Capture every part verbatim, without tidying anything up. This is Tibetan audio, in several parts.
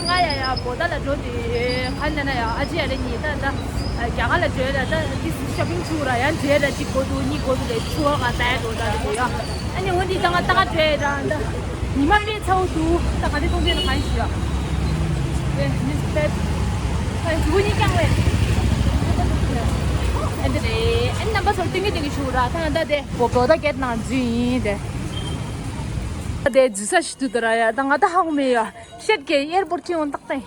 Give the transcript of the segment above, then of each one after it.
ང་ཡ་ཡ་བོད་ལ་འགྲོ་དུས་ག་ནས་ན་ཡ་ཨ་ཅེ་ཡ་རེ་གཉིས་ད་ད་རྒྱ་གར་ལ་འགྲོ་ཡ་ད་ད་ཏིས་ཤོ་པིང་ཆུ་ར་ཡ་འདྲེ་ར་གཅིག་གོ་དུ་གཉིས་གོ་དུ་ལས་ཆུ་བ་ག་ད་ཡ་འགྲོ་ད་དུ་ཡ། ཨ་ནི་འོ་འདི་ད་ང་ད་ག་འགྲོ་ཡ་ད་ད་ཉི་མ་དཔེ་ཚ་བོ་འདུག་ད་ག་དེ་གཏོང་དེ་ན་གང་ཞིག་ཡ། ཨེ་མི་སི་པེད་ཨེ་ཇུ་གུ་གཉིས་ཀྱང་ལས་ཨ་འདི་རེད། ཨ་ནི་རྣམ་པ་ཚོར་ཏིང་གི་ཏིང་གི་ཆུ་ར་ད་ང་ད་དེ་བོད་བོད་ད་གེད་ནང་འཛུལ་ཡིན་དེ། ད་དེ་འཛུལ་ས་ཞིག་ཏུ་ད་ར་ཡ་ད་ང་ད་ཧ་གོ་མེད་ཡ། ཤེད་ཀྱི་ཨེར་པོར་ཁྱོན་ཏག་ཏག་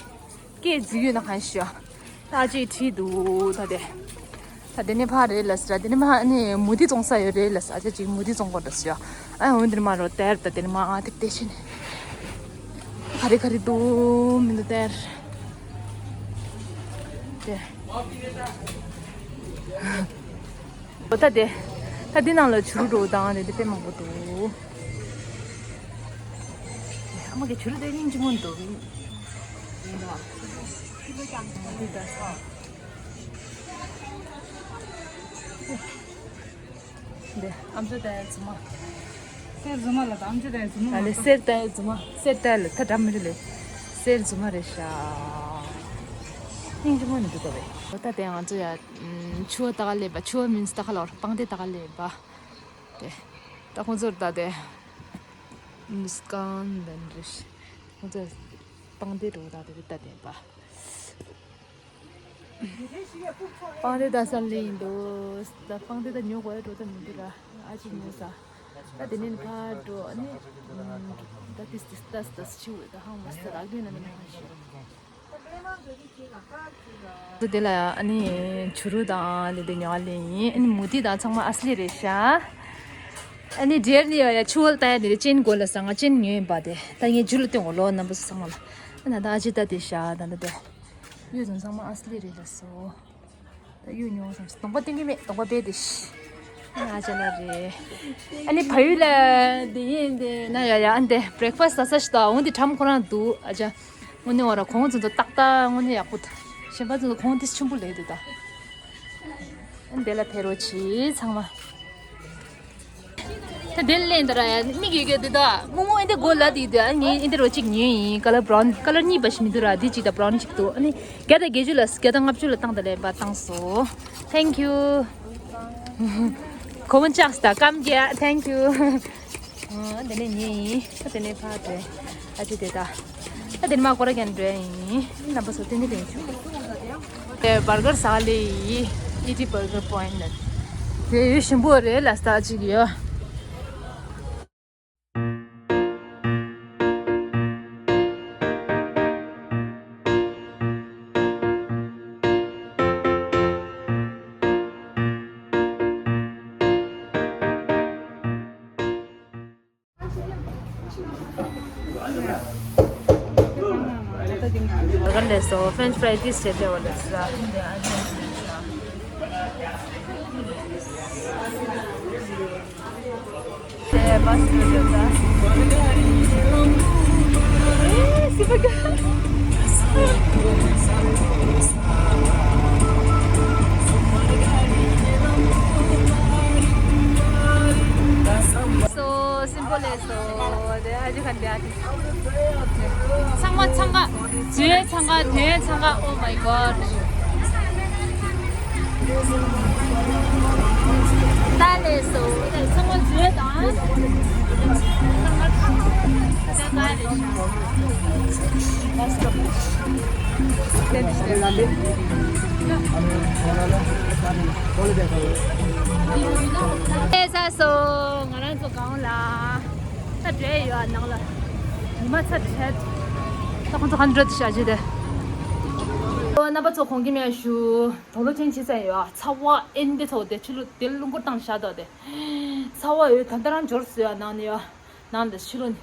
སྐད་འཛུལ་ཡོད་ན་གང་ཤེས། ད་ཅིག་བྲིས་འདུག་ད་དེ། ད་དེ་ནས་ཕར་རེད་ལ་ཟེར། དེ་ནས་ཕར་ནི་མུ་ཏིག་བཙོང་ས་ཡོད་རེད་ལ་ཟེར། ཨ་ཅག་ཅིག་མུ་ཏིག་བཙོང་དགོས་འདྲ་ཟེར། ཨ་འོན་ཏེ་མ་རོ་དེར་ད་དེ་ནས་མ་ཨ་དེ་དེ་བྱས་ནས། ག་རེ་ག་རེ་འདུག་མི་འདུག་དེར། དེ། འོ་ད་དེ། ད་འདི་ནང་ལ་བྱུ་རུ་འགྲོ་དང་དེ་དེ་དཔེ་མང་པོ་འདུག་ཨ་མ་གི་བྱུ་རུ་དེ་སྙིང་རྗེ་མོ་འདུག་འདི་ཨམ་ཅོག་ལྟ་ཡ་རྫུན་མ། གསེར་རྫུན་མ་ལ་དང་ཅི་དང་རྫུན་མ་ཨ་ལེ་མ་གསེར་ལྟ་ཡ་རྫུན་མ། གསེར་ལྟ་ཡ་ལ་ད་འདྲ་མི་རེད་ལེ། གསེར་རྫུན་མ་རེད་ཤག་སྙིང་རྗེ་མོ་ནི་འདུག་ག་བས། འོ་ད་དེ་ང་ཚོ་ཡ། ཆུ་བ་ད་ག་ལེབ་པ། ཆུ་བ་མིན་ད་ག་ལོར་སྤང་སྡེ་ད་ག་ལེབ་པ། དེ། ད་ཁོང་ཚོར་ད་དེ། མུ་སི་ཀན་དན་རེད། ཁོང་ཚོ་སྤང་སྡེ་འགྲོ་ད་དེ་ད་དེ་པ། སྤང་སྡེ་ད་ས་ལེ་ཡིན་འདུག་ད་སྤང་སྡེ་ད་ཉོ་དགོས་ཡ་འགྲོ་ད་མི་འདུག་ར། ཨ་ཅེ་ཉོ་ས། ད་དེ་ནས་ཕར་འགྲོ་ཨ་ནི། ད་ཏིས་ཏིས་ཏས་ཏས་ཆི་འོད་ད་ཧང་མ་སི་ད་རག་གི་ན་མི་ན་ཧང་ཤི། དེ་ལ་ཨ་ནི་བྱུ་རུ་དང་དེ་དེ་ཉོ་ལེ་ཡིན། ཨ་ནི་མུ་ཏིག་དང་ཚང་མ་ཨ་སི་ལི་རེད་ཤག་ཨ་ནི་འདིར་ནི་ཡ་ཡ་ཆུ་བོ་ལ་ལྟ་ཡ་དེ་རེད། ཅན་དགོས་ལ་ས་ང་ཅན་ཉོས་ཡིན་པ་དེ་ད་ངས་ཇུ་ལ་སྟོན་གོ་ལོ་རྣམ་པ་ཚོ་ཚང་མ་ལ། ཨ་ན་ད་ཨ་ཅི་ད་དེ་ཤག་ད་ད་དེ། གཡུ་དང་ཚང་མ་ཨ་སི་ལི་རེད་ལ་སོ། ད་གཡུ་ཉོ་བསམ་སོང་། གདོང་པ་སྟོན་གི་མེད། གདོང་པ་རྦད་དེ་ཤི། ཨ་ཅག་ལ་རེད། ཨ་ནི་ཕ་ཡུལ་ལ་དེ་ཡིན་དེ་ན་ཡ་ཡ་ཨ་འདི་བྷི་རེག་ཕ་སི་ཟ་ས་ཞིག་ད་འོང་དེ་ཁྲམ་ཁོ་རང་འདུག་ཨ་ཅག་དངོས་གནས་འོ་ར་གོང་ཚོ་ཚོ་ཏག་ཏག་དངོས་གནས་ཡག་པོ་ད། གཞན་པ་ཚོ་ཚོ་གོང་དེ་ཆུང་པོ་ལས་འདུག་ད། ཨ་འདི་ལ་ཕེ་རོ་ཆི་ཚང་མ། ད་དེ་ལེན་ད་ར་ཡ་མིག་ཡོད་གི་འདི་ད་མོག་མོག་ཨེ་འདི་གོ་ལ་དེ་དེ་ཨ་ངས་ཨེ་འདི་རོ་གཅིག་ཉོས་ཡིན། ཀ་ལར་བྷ་རའུན་ཀ་ལར་གཉིས་པ་ཞིག་མི་འདུག་ར། དེ་གཅིག་དང་བྷ་རའུན་གཅིག་འདུག་ཨ་ནི་བརྒྱ་དང་བརྒྱད་ཅུ་ལ་བརྒྱ་དང་ལྔ་བཅུ་ལ་བཏང་ད་ལེན་པ་བཏང་སོ། Thank you. གོ་མོ་ཅག་ད་ཀམ་རྒྱ། Thank you. ཨ་དེ་ནས་ཉོས་ཡིན། ཨ་དེ་ནས་ཕར་འགྲོ། ཨ་ཅི་དེ་ད། ཨ་དེ་ནས་མ་ཀོ་ར་གན་འགྲོ་ཡིན། རྣམ་པ་ཚོ་དེ་ནས་དེ་ནས་ཆུ། དེ་བར་གར་ཟ་ལེ་ཡིན། ཨི་ཊི་བར་གར་པོ་ཡིན་ནི། དེ་ཡོད་ཞིམ་པོ་རེད་ལ་ས་གཅིག་ཡོད། བར་གར་ལས་སོ། ཕྲེན་ཆི་ཕ་རའི་ཏིས་བྱས་ཏེ་འོ་ལས་ས། སོ་སིམ་པོ་ལས་སོ། དེ་ཨ་ཅི་ཁན་དེ་ཨ་ཅི། ཚང་མ་འཚང་ཁ། བརྗོད་འཚང་ཁ། དོན་འཚང་ཁ། Oh my god. ད་ལས་སོ། ཚང་མ་བརྗོད་དང་། ཚང་མ་ཚང་མ་ད་ལས་སོ། ལས་ས་སོ། ང་རང་ཚོ་གང་ལ། ད་འདྲེ་ཡོད་ནང་ལ། ཉི་མ་ཚ་དྲག་ད་ཁོང་ཚོ་ཧན་ཌེ་རེད་ཤ་ཅི་དེ། ཨོ་རྣམ་པ་ཚོ་གོང་གི་མེད་ཞུ། དོག་ལོ་ཅན་ཅི་ཙམ་ཡོད། ཚ་བ་ཨེན་དེ་ཚོ་དེ་ཕྱི་ལོ་དེ་རླུང་འཁོར་བཏང་བཞག་དོ་དེ། ཚ་བ་ཡོད་ད་ལྟ་རང་འབྱོར་སོ་ཡ་ནང་ནས་ཡོད། ནང་དེ་ཕྱི་ལོ་ནི།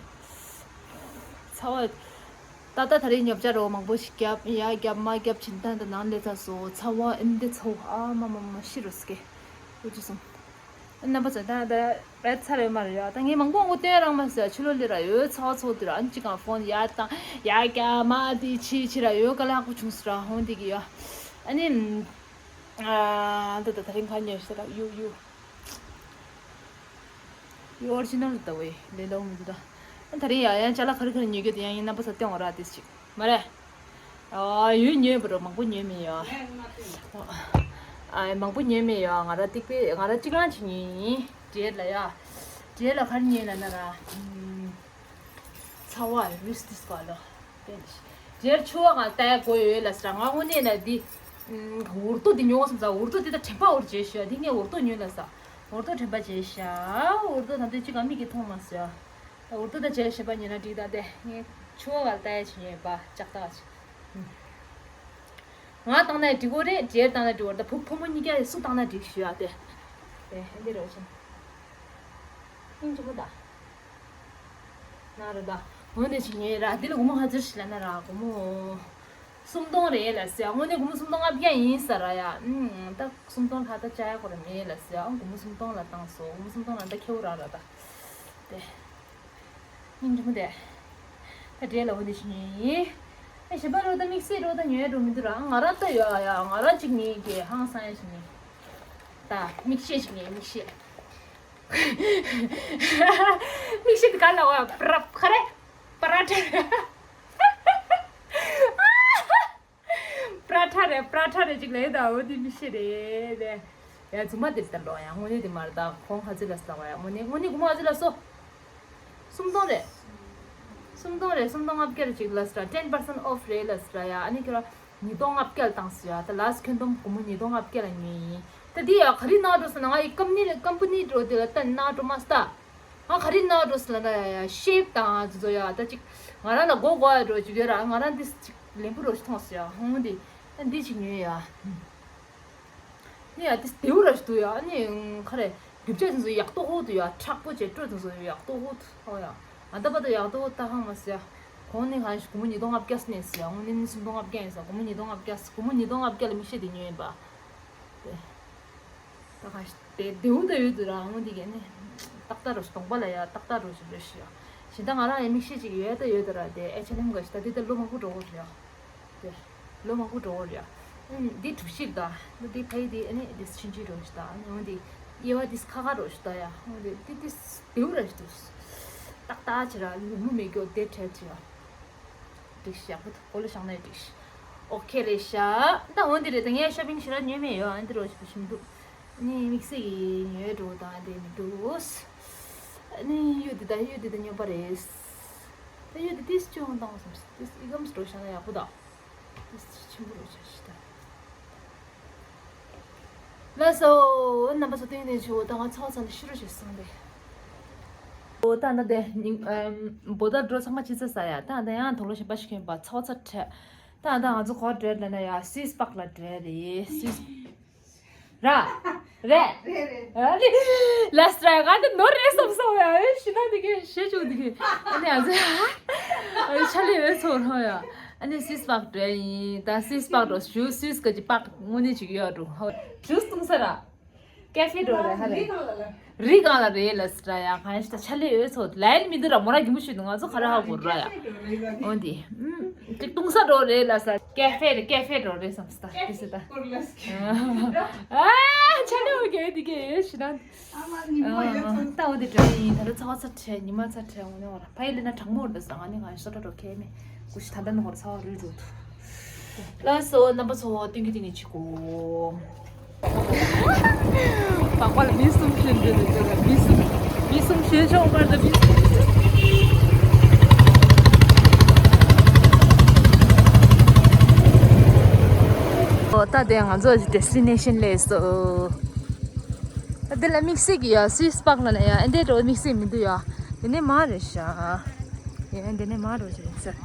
ཚ་བ། ད་ལྟ་ད་རེས་ཉོ་ཆ་རོ་མང་པོ་ཞིག་བརྒྱབ་ཡ་བརྒྱབ་མ་བརྒྱབ་ཕྱིན་ད་ད་ནང་ལས་ཚ་སོ་ཚ་བ་ཨེན་དེ་ཚོ་ཨ་མ་མ་མ་ཤི་རོ་སྐེ། ཨོ་ཅི་སོང་། རྣམ་པ་ཚོ་ད་ད་རེད་ཚར་ཡོད་མ་རེད་ཡ། ད་ངས་མང་པོ་མང་པོ་སྟོན་རང་མ་ཟེར་ཕྱི་ལོ་ལི་ར་ཡོད་ཚ་བ་ཚོ་དེ་ར་ཨ་ནི་ཅི་གང་ཕོན་ཡར་བཏང་ཡར་རྒྱག་མ་དེ་ཕྱི་ཕྱི་ར་ཡོད་ག་ལ་ཧ་གོ་བྱུང་སི་ར་ཧོན་དེ་གི་ཡ། ཨ་ནི་ཨ་ད་ད་ད་རིང་ཁ་ཉོས་ཤི་ད་ཡུ་ཡུ་ཡུ་ཨོ་རི་ཇི་ནལ་ད་བས་ལེ་ལོ་མི་འདུག་ད། ཨ་ད་རིང་ཡ་ཡང་ཅ་ལག་ག་རེ་ག་རེ་ཉོས་གི་དེ་ཡང་ཡིན་རྣམ་པ་ཚོ་སྟོན་འོ་ར་དེ་ཅིག་མ་རེད། ཨ་ཡོད་ཉོས་པ་རོ། མང་པོ་ཉོས་མེད་ཡོ། ཨ་མང་པོ་ཉོས་མེད་ཡོ། ང་ར་ཏིག་པའི་ང་ར་གཅིག་རང་ཅིག་ཉོས་ཡིན། འབྲས་ལ་ཡ། འབྲས་ལ་ག་རེ་ཉོས་ལ་ན་ར། ཚ་བ་རིས་ཏིས་ག་ལོ། འབྲས་ཆུ་བ་ང་ལྟ་ཡ་དགོས་ཡོད་ལ་ཟེར། ང་དངོས་གནས་ན་འདི། འུར་རྡོ་འདི་ཉོ་བསམ་ས། འུར་རྡོ་འདི་ད་དྲན་པ་འུར་བྱས་ཤག་འདི་ངས་འུར་རྡོ་ཉོས་ལ་ཟེར། འུར་རྡོ་དྲན་པ་བྱས་ཤག་འུར་རྡོ་ད་འདི་གཅིག་ག་མིག་གིས་མཐོང་མ་སོང་། འུར་རྡོ་ད་བྱས་ཤེས་པ་ཉོས་ན་འགྲིག་ད་དེ་ངས་ཆུ་བ་ག་ལྟ་ཡ་བྱས་ཉོས་པ་ལྕགས་ཐག་ཅིག་ང་བཏང་ན་འགྲིག་གོ་རེད། འབྲས་བཏང་ན་འགྲིག་གོ་རེད། ད་བུ་ཕོ་མོ་གཉིས་ཀ་སུ་བཏང་ན་འགྲིག་ཞུ་ཡ་དེ། དེ་འདི་རེད་བ་ཆེན། སྙིང་རྗེ་མོ་ད། ན་རོ་ད། འོན་ཏེ་ཅི་ཉེ་ར་འདི་ལ་སྒོར་མོ་ག་ཚོད་ཞིག་ལ་ན་ར་སྒོར་མོ། སུམ་སྟོང་རེད་ལ་ཟེར། དངོས་གནས་སྒོར་མོ་སུམ་སྟོང་ལྔ་བརྒྱ་ཡིན་ས་ར་ཡ། ཨུམ་ད་སུམ་སྟོང་ལྷག་ད་བཅའ་ཡ་ཁོ་ར་མེད་ལ་ཟེར། ཨང་སྒོར་མོ་སུམ་སྟོང་ལ་བཏང་སོང་། སྒོར་མོ་སུམ་སྟོང་ལ་ད་ཁེའུ་ར་ར་ད། དེ། སྙིང་རྗེ་མོ་དེ། ད་འབྲས་ལ་འོ་དེ་ཞིག་ཉོས་ཡིན། ཨེ་གཞན་པ་རོ་ད་དམིགས་བསལ་རོ་ད་ཉོས་འགྲོ་མི་འདུག་ར། ང་རང་ད་ཡོད་ཡ། ང་རང་གཅིག་ཉོས་ཀྱི་ཧང་སང་ཡ་ཞིག་ཉོས། ད་མིག་ཤེལ་ཞིག་ཉོས། མིག་ཤེལ། མིག་ཤེལ་དེ་ག་ལ་བ་པྲ་ཁ་རེ། པྲ་ཁྲ། པྲ་ཁྲ་རེད། པྲ་ཁྲ་རེད་ཅིག་ལས་ད་འོ་དེ་མིག་ཤེལ་རེད་དེ། ཡ་རྫུན་མ་དེ་ལྟར་ལོ་ཡ། དངོས་གནས་དེ་མ་རེད། ད་ཁོང་ཁ་ཚིག་ལ་ཟ་བ་ཡ། དངོས་གནས་དངོས་གནས་སྒོར་མོ་ཨ་ཚི་ལ་སོ། སུམ་སྟོང་རེད། སུམ་སྟོང་རེད། སུམ་སྟོང་ལྔ་བརྒྱ་རེ་ཅིག་ལ་ཟ། ten percent off རེད་ལ་ཟ་ཡ། ཨ་ནི་ཁྱོད་ར་ཉིས་སྟོང་ལྔ་བརྒྱ་ལ་བཏང་ཟེར་ཡ། ད་ལ་སི་ཁྱོན་བསྡོམས་སྒོར་མོ་ཉིས་སྟོང་ལྔ་བརྒྱ་ལ་ཉོས་ཡིན། ད་འདི་ཡ་ག་རེ་གནང་འགྲོ་ཟེར་ན། ང་ཡི་ཀམ་ནི་ཀམ་པ་ནི་འགྲོ་དེ་ལ་ད་གནང་འགྲོ་མ་ཟ། ང་ག་རེ་གནང་འགྲོ་ཟེར་ན་ཡ། ཤེབ་དང་དེ་ཚོ་ཡ། ད་ཅིག་ང་རང་ལ་མགོ་སྒུར་ཡ་འགྲོ་ཅིག་ཡོད་ར། ང་རང་འདི་ཅིག་ལེན་པོ་རོ་ཞིག་མཐོང་ཟེར་ཡ། ཧོང་འདི་ད་འདི་ཅིག་ཉོས་ཡ། ནི་ཡ་དེ་དེའུ་ར་ཞིག་འདུག་ཡ། ནི་ཁ་རེ་རྒྱུ་ཆ་དེ་ཚོ་ཡག་ཏོག་ཧོ་འདུག་ཡ། མཁྲེགས་པོ་བྱས་སྤྲོ་དེ་ཚོ་ཡག་ཏོག་ཧོ་འདུག་ཡ། ཨ་ད་པ་ད་ཡག་ཏོག་ཧོ་ད་ཧང་མ་ཟེར་ཡ། གོང་ནས་གང་ཞིག་སྒོར་མོ་ཉིས་སྟོང་ལྔ་བརྒྱ་ཟེར་ནས་ཟེར་ཡ། དངོས་གནས་ནི་སུམ་སྟོང་ལྔ་བརྒྱ་ཡིན་ཟེར། སྒོར་མོ་ཉིས་སྟོང་ལྔ་བརྒྱ། སྒོར་མོ་ཉིས་སྟོང་ལྔ་བརྒྱ་ལ་མིག་ཤེལ་དེ་ཉོས་ཡིན་པ། དེ་ད་གང་ཞིག་དེ་དེའུ་ད་ཡོད་འདུག་ར། དངོས་འདི་གས་ནི་ཏག་ཏག་རོ་ཞིག་གདོང་པ་ལ་ཡ་ཏག་ཏག་རོ་ཞིག་རེད་ཤི་ཡ། གཞན་ད་ང་རང་ཡང་མིག་ཤེལ་ཅིག་ཡོད་ད་ཡོད་ད་ར། དེ་ཨེ་ཆ་ལེམ་ག་ཞིག་ད་དེ་ད་ལོ་མང་པོ་འགྲོ་གོ་རེད་ཡ། དེ། ལོ་མང་པོ་འགྲོ་བ་རེད། ཨུམ། འདི་གྲུ་བཞི་རེད་ད། འདི་ཕ་ཡི་འདི་ཨ་ནི་འདི་ཆུང་ཆུང་རོ་ཞིག་ད། ཨ་ནི་འོ་འདི་དབྱེ་བ་འདི་ཁ་ཁ་རོ་ཞིག་ད་ཡ། འོ་འདི་འདི་འདི་བེའུ་ར་ཞིག་འདུག། ཏག་ཏག་བྱེད་ར། ལུག་མུ་མེད་རྒྱུ་དེ་བྲལ་བྱེད་ཡ། འགྲིག་ཤག་པོ་གོ་ལ་བཞག་ན་འགྲིག་ཤག། ཨོ་ཁེ་རེད་ཤག། ད་འོ་འདི་རེད་ད། ངས་ཤོ་པིང་ཞེ་དྲག་ཉོས་མེད་ཡོ། ཨ་འདི་རོ་ཞིག་པོ་ཞིག་མི་འདུག། ཨ་ནི་དམིགས་བསལ་གྱི་ཉོས་འགྲོ་དང་དེ་མི་འདུག། ཨ་ནི་གཡུ་འདི་ད་གཡུ་འདི་ད་ཉོས་པ་རེད། ད་གཡུ་འདི་ཏིས་ཅུང་བཏང་བསམ། ཏིས་ཨི་གམ་སི་འགྲོ་བཞག་ན་ཡག་པོ་ད། ཏིས་ཆེན་པོ་རོ་བྱ་ཞིག་ད། ལགས་སོ། རྣམ་པ་ཚོ་སྟོན་ནས་ཆུ་བོ་ད་ང་ཚ་བ་ཚ་ནས་ཤི་རོ་བྱས་སོང་སྟེ། འོ་ད་ད་དེ་ཉིན་ཨམ་བོ་ད་འགྲོ་ཚང་མ་ཅི་ཚ་ས་ཡ། ད་ད་ཡང་དོག་ལོ་གཞན་པ་ཞིག་ཡིན་པ་ཚ་བ་ཚ་ཁྲལ། ད་ད་ང་ཚོ་གོ་བྲལ་ལ་ན་ཡ་སིས་པག་ལ་བྲལ་རེད། སིས། ར། རེད། རེད་རེད། ཨ་ལི། ལས་ར་ག་འདི་ནོར་རེད་བསམ་སོང་ཡ། ཨེ་ཤི་ན་འདི་གས་ཞེ་ཆུང་འདི་གས། ཨ་ནི་ཨ་ཟེ། ཨ་ནི་ཆ་ལི་ཨེ་ཚོར་ཧོ་ཡ། ཨ་ནི་སིས་པག་འདྲ་ཡིན། ད་སིས་པག་འགྲོ་ཞུ། སིས་ག་ཅི་པག་དངོས་གནས་ཅིག་ཡོད་འགྲོ་ཧོ། ཇུས་བཏུང་ས་ར། ཀེ་ཧྥེ་འགྲོ་རེད་ཧ་རེ། རི་སྒང་ལ་རེད་ལ་སི་ར་ཡ། གང་ཡིན་ཞིག་ད་ཆ་ལི་ཨེ་ཚོར་ལན་མི་འདུག་ར། མོ་ར་གི་མུ་ཤུ་འདུག། ང་ཚོ་ག་ར་ཧ་གོ་ར་ཡ། འོ་འདི། ཅིག་བཏུང་ས་འགྲོ་རེད་ལ་ས། ཀེ་ཧྥེ་རེད། ཀེ་ཧྥེ་འགྲོ་རེད་བསམ་སྟ་ཀེ་ཧྥེ་ད། ཨ་ཆ་ལེ་འོ་ཀེ་འདི་ཀེ་ཡོད་ཤི་ན། ཨ་མ་ཉི་མ་ཡོད་ཚོད། ད་འོ་འདི་འགྲོ་ཡིན། ད་ལོ་ཚ་བ་ཚ་ཁྲལ། ཉི་མ་ཚ་ཁྲལ། འོ་ནི་འོ་ར་ཕ་ཡི་ལི་ན་གྲང་མོ་འོ་འདི་ས་ང་ནི་ང་ཤོ་ཏ་འགྲོ་ཁེ་མེ་ཀུ་ཤི་ད་ད་ནི་འོ་ར་ཚ་བ་རུལ་འགྲོ་ཐུ། ལགས་སོ་རྣམ་པ་ཚོ་སྟོན་གི་སྟོན་གི་ཆི་གོ། པགས་པ་ལ་མི་གསུམ་ཞོན་འདོད་འདོད་ལ་མི་གསུམ། མི་གསུམ་ཞོན་ཆོག་པར་ད་མི་གསུམ། ཨོ་ད་དེ་ང་ཚོ་ཌེ་སི་ཊི་ནེ་ཤན་སླེབས་སོ། ད་དེ་ལ་དམིགས་བསལ་གྱི་ཡ་སུའི་སི་པག་ལ་ན་ཡ་ཨེ་འདྲའི་འགྲོ་དམིགས་བསལ་མི་འདུག་ཡ། དེ་ནས་མར་རེད་ཤག། ཡ་དེ་ནས་མར་འགྲོ་ཞིག་རེད་ཟེར།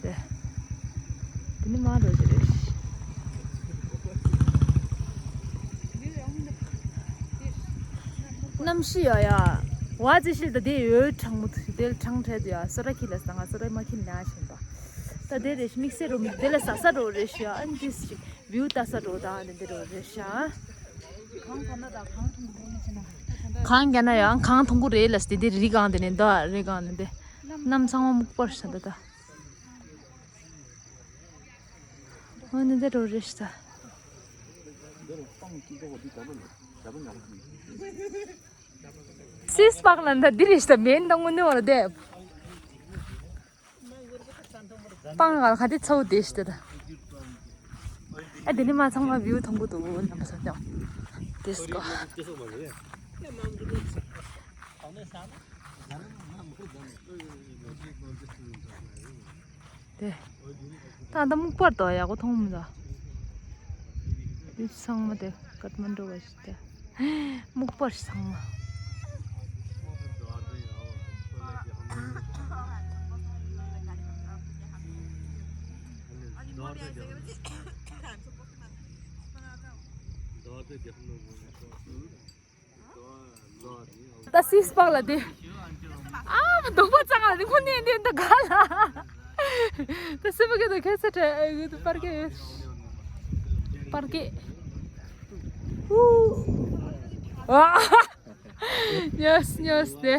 དེ་ནི་མ་འགྲོ་ཞིག་རེད། གནམ་གཤིས་ཡ་ཡ། ཝ་ཙི་ཤིལ་ད་དེ་ཡོད་གྲང་མོ་དུ་དེ་གྲང་འཕྲལ་དུ་ཡ་སོ་ར་ཁྱི་ལ་ས་ང་སོ་ར་མ་ཁྱི་ལ་བཞིན་པ། ད་དེ་རེ་ཤི་དམིགས་བསལ་རོ་མི་དེ་ལ་ས་ས་འགྲོ་རེ་ཤི་ཡ་ཨན་ཏིས་ཤི་བིའུ་ད་ས་འགྲོ་ད་ཨན་དེ་འགྲོ་རེ་ཤི་ཡ། གང་ག་ན་ཡ་གང་མཐོང་གི་རེད་ལ་སྟེ་དེ་རི་གང་དེ་ནས་ད་རི་གང་དེ་འདི་གནམ་ཚང་མ་སྨུག་པར་ཤ་ད་ད། འོ་ནི་འདི་འགྲོ་རེ་ཤི་ད། སིས་པག་ལ་འདི་རེ་ཤི་ད་མེན་ད་ངུ་ནི་བར་དེ། སྤང་ག་ག་དེ་ཚོ་དེ་ཤི་ད། ཨ་དེ་ནི་མ་ཚང་མ་བིའུ་མཐོང་གི་འདུག་ནམ་སོ་ནམ། དེ་སྐོ། དེ། ད་ད་སྨུག་པར་དོ་ཡག་པོ་མཐོང་མི་འདུག་དེ་ཚང་མ་དེ་ཀཏ་མན་ཌུ་བ་ཞིག་དེ། སྨུག་པར་ཚང་མ། ད་སིས་པག་ལ་དེ། ཨ་མ་སྡུག་པ་ཙང་ལ་དེ་ཁོ་ནས་འདི་འདི་ག་ལ། ད་སི་པག་གི་དུ་ཁེ་ཚེ་ཏྲེ་ཨེ་གི་དུ་པར་ཀེ། པར་ཀེ། ཨུ། ཨ། ཉོས་ཉོས་དེ།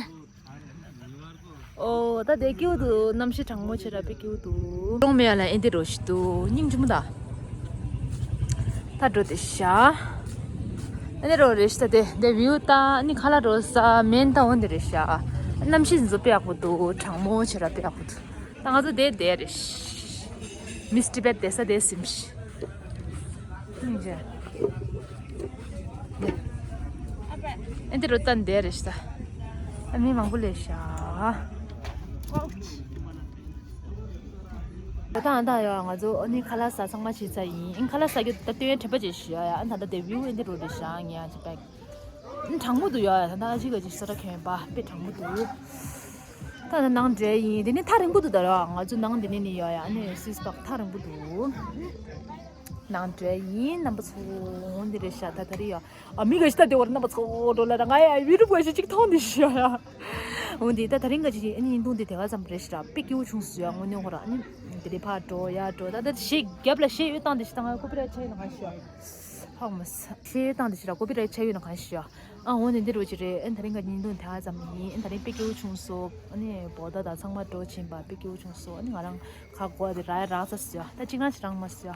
ཨོ་ད་དེ་སྐྱིད་པོ་འདུག་གནམ་གཤིས་གྲང་མོ་ཆེ་ར་དཔེ་སྐྱིད་པོ་འདུག་གྲོང་མེད་ལ་ཨེ་འདི་རོ་ཞིག་འདུག་སྙིང་རྗེ་མོ་ད། ད་འགྲོ་དེ་ཤ། ཨེ་འདི་རོ་རེ་ཤི་ད་དེ་དེ་བིའུ་ད་ནི་ཁ་ལ་རོ་ས་མེན་ད་འོན་དེ་རེ་ཤ། གནམ་གཤིས་འཛོ་དཔེ་ཡག་པོ་འདུག་གྲང་མོ་ཆེ་ར་དཔེ་ཡག་པོ་འདུག་ད་ང་ཚོ་དེ་དེ་རེ་ཤི། མིས་ཊི་བེད་དེ་ས་དེ་སིམ་ཤི། ཨེ་འདི་རོ་ཏན་དེ་རེ་ཤ། ཨ་མི་མང་པོ་ལས་ཤ། ད་ད་ཡ་ང་ཚོ་ཨ་ནི་ཁ་ལག་ཟ་ཚང་མ་བྱེད་ས་ཡིན། ཨིན་ཁ་ལག་ཟ་རྒྱུ་ད་སྟོན་དྲན་པ་ཅིག་ཞུ་ཡ། ཨ་ད་ད་དེ་བིའུ་ཨེ་འདི་རོ་རེ་ཤ་ངས་ཨ་ཅི་པེག་ཨིན་གྲང་མོ་འདུག་ཡ། ད་ད་ཨ་ཅི་ག་ཅིག་ས་ར་ཁྱོན་པ་དཔེ་གྲང་མོ་འདུག་ད་ནང་འདྲེ་ཡིན། དེ་ནི་ཐག་རིང་པོ་འདུག་ད་ར་ང་ཚོ་ནང་དེ་ནི་ནི་ཡོད་ཡ། ཨ་ནི་སིས་པག་ཐག་རིང་པོ་འདུག་ནང་འདྲེ་ཡིན། རྣམ་པ་ཚོ་འོང་འདི་རེད་ཤག་ད་ད་རེད་ཡ། ཨ་མི་ག་ཞིག་ད་དེ་བར་རྣམ་པ་ཚོ་འགྲོ་ལ་ར་ང་ཡ་བི་རུ་བ་ཞིག་ཅིག་མཐོང་འདི་ཤི་ཡ། འོང་འདི་ད་ད་རིང་ག་ཅིག་ཨ་ནི་ཡིན་དུང་འདི་དེ་ག་ཙམ་རེད་ཤག་དཔེ་སྐྱིད་པོ་བྱུང་སོང་ཡ། དངོས་གནས་ཁོ་ར་ཨ་ནི་དེ་རེད་ཕར་འགྲོ་ཡ་འགྲོ། ད་ད་ཞེ་རྒྱབ་ལ་ཞེ་ཡོད་སྟངས་འདི་ཤི་ད་ང་ཀོ་པི་ར་ཆ་ཡོད་ན་ག་ཤི་ཡ། ཧོ་མ་ས། ཤེས་སྟངས་དེ་ཞིག་ལ་ཀོ་པི་རའིཊ་ཆགས་ཡོད་ན་གང་ཞིག་ཡ། ཨ་འོ་ནི་འདི་རུ་ཅི་རེད། ཨ་ད་རིང་ག་ཉིན་དུ་དེ་ཙམ་ཡིན། ཨ་ད་རིང་དཔེ་སྐྱིད་པོ་བྱུང་སོང་། ཨ་ནི་བོ་ད་ད་ཚང་མ་འགྲོ་ཕྱིན་པ་དཔེ་སྐྱིད་པོ་བྱུང་སོང་། ཨ་ནི་ང་རང་ཁ་སྒོ་དེ་ར་ཡ་རག་ས་སོ་ཡ། ད་ཅི་གང་ཞིག་རང་མ་སོ་ཡ།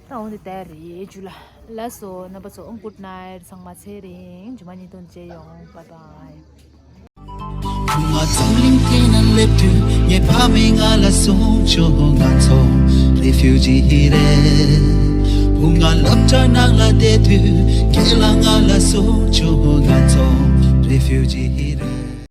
ད་འོ་ནི་དེ་རེད་ཇུ་ལ། ལགས་སོ་རྣམ་པ་ཚོ། ཨ་གུཌ་ནའིཊ། ཚང་མ་ཚེ་རིང་། ཇུ་མ་ཉིན་དུ་མཇལ་ཡོང་། བཱའི་བཱའི། བུ་ང་འཛམ་གླིང་སྟེང་ན་སླེབས་དུས་ངའི་ཕ་མས་ང་ལ་གསུངས་བྱུང་། ང་ཚོ་རི་ཕིའུ་ཇི་རེད། བུ་ང་སློབ་གྲྭ་ནང་ལ་བསྡད་དུས་ཁྱེད་ལ་ང་ལ་གསུངས་བྱུང་། ང་ཚོ་རི་ཕིའུ་ཇི་